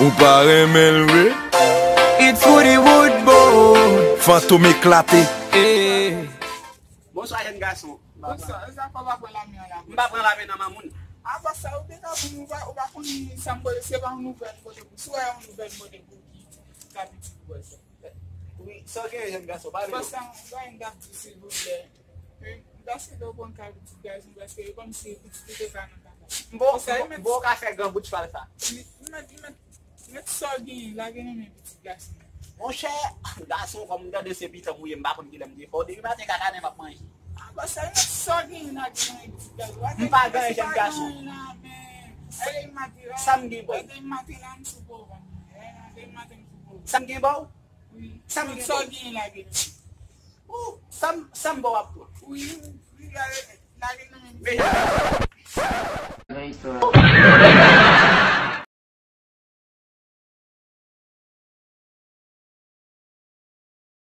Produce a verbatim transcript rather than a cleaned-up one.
Ou pa renmen l vre? It's Woody Woodboy. Fantom eklate. Bonswa jèn gason. Bonswa, sa pa pa pran lame an la. M pa pran lame nan men moun. Apa sa ou te ka pou nou pa ou pa konn sa m pote se pa yon nouvèl pote pou si w wè yon nouvèl pote pou ki ka pitit pou wè sa. Wi, sa w gen jèn gason, pale non. Bonswa, m pa yon dap di silvouplè. M ta swete w pran ka pitit gason paske e kòmsi pitit ou te ka nan kaka. M bon, m bon ka fè gran bout chwal sa. Li mèt li mèt mèt sa w genyen lage nan men pitit gason. Monchè, gason kòm m tande se pitan mouye m pa konn kilè m te fè w depi maten kaka nen m ap manje. Apa sa mèt sa w genyen lage nan men pitit gason. M pa gen jèn gason. Sa m gen ba w. Sa m gen ba w? Sa m gen ba w? Sa m gen ba w? Sa m ba w ap pran? Men